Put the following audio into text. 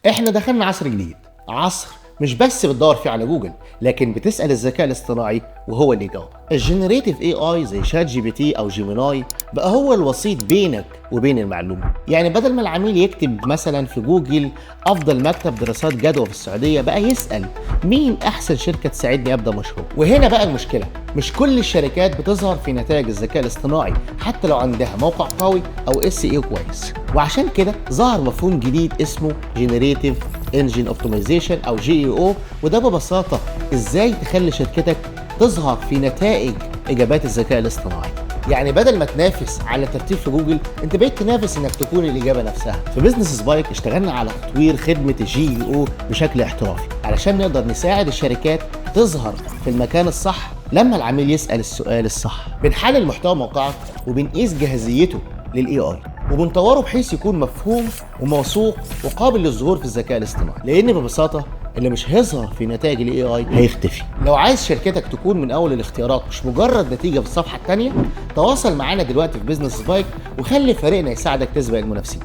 احنا دخلنا عصر جديد، عصر مش بس بتدور فيه على جوجل، لكن بتسأل الذكاء الاصطناعي وهو اللي يجاوب. ال generative AI زي ChatGPT او Gemini بقى هو الوسيط بينك وبين المعلومة. يعني بدل ما العميل يكتب مثلا في جوجل افضل مكتب دراسات جدوى في السعوديه، بقى يسأل مين احسن شركة تساعدني ابدا مشروع. وهنا بقى المشكله، مش كل الشركات بتظهر في نتائج الذكاء الاصطناعي حتى لو عندها موقع قوي او SEO كويس. وعشان كده ظهر مفهوم جديد اسمه generative engine optimization او GEO، وده ببساطة ازاي تخلي شركتك تظهر في نتائج اجابات الذكاء الاصطناعي. يعني بدل ما تنافس على ترتيب في جوجل، انت بقيت تنافس انك تكون الاجابة نفسها. في Business Spike اشتغلنا على تطوير خدمة ال GEO بشكل احترافي علشان نقدر نساعد الشركات تظهر في المكان الصح لما العميل يسال السؤال الصح. بنحلل محتوى موقعك وبنقيس جاهزيته لل AI وبنطوره بحيث يكون مفهوم وموثوق وقابل للظهور في الذكاء الاصطناعي، لان ببساطة اللي مش هيظهر في نتائج ال AI هيختفي. لو عايز شركتك تكون من اول الاختيارات مش مجرد نتيجة في الصفحة الثانيه، تواصل معانا دلوقتي في Business Spike وخلي فريقنا يساعدك تسبق المنافسين.